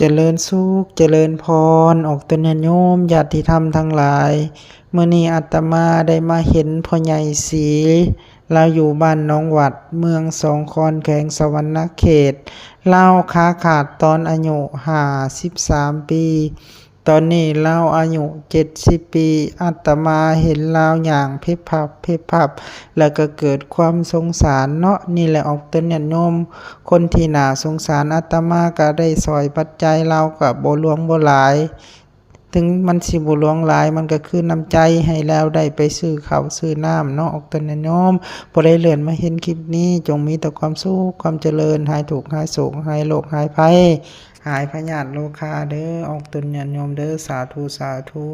ຈະເລີນສຸກ ຈະເລີນພອນ ອອກຕົນຍາດໂຍມ ຍາດຕິທຳທັງຫຼາຍ, ມື້ນີ້ອາດຕະມາໄດ້ມາເຫັນພໍ່ໃຫຍ່ສີ ລາວຢູ່ບ້ານໜອງຫວັດ ເມືອງສອງຄອນ ແຂວງສະຫວັນນະເຂດ. ລາວຂາຂາດຕອນອາຍຸຫ້າສິບສາມປີ, ຕອນນີ້ລາວອາຍຸເຈັດສິບປີ. ອາດຕະມາເຫັນລາວຍ່າງເພັບພັບ ເພັບພັບ ແລ້ວກໍເກີດຄວາມສົງສານເນາະ. ນີ້ແຫຼະອອກຕົນຍາດໂຍມ ຄົນທີ່ໜ້າສົງສານ. ອາດຕະມາກໍໄດ້ຊ່ອຍປັດໄຈລາວກໍບໍ່ຫຼວງບໍ່ຫຼາຍ, ເຖິງມັນຊິບໍ່ຫຼວງຫຼາຍ ມັນກໍຄືນ້ຳໃຈໃຫ້ລາວໄດ້ໄປຊື້ເຂົ້າຊື້ນ້ຳເນາະ ອອກຕົນຍາດໂຍມ. ຜູ້ໃດເລື່ອນມາເຫັນຄລິບນີ້ ຈົ່ງມີແຕ່ຄວາມສຸກຄວາມຈະເລີນ, ຫາຍທຸກຫາຍໂສກ ຫາຍໂລກຫາຍໄພ ຫາຍພະຍາດໂລຄາເດີ ອອກຕົນຍາດໂຍມເດີ. ສາທຸ ສາທຸ.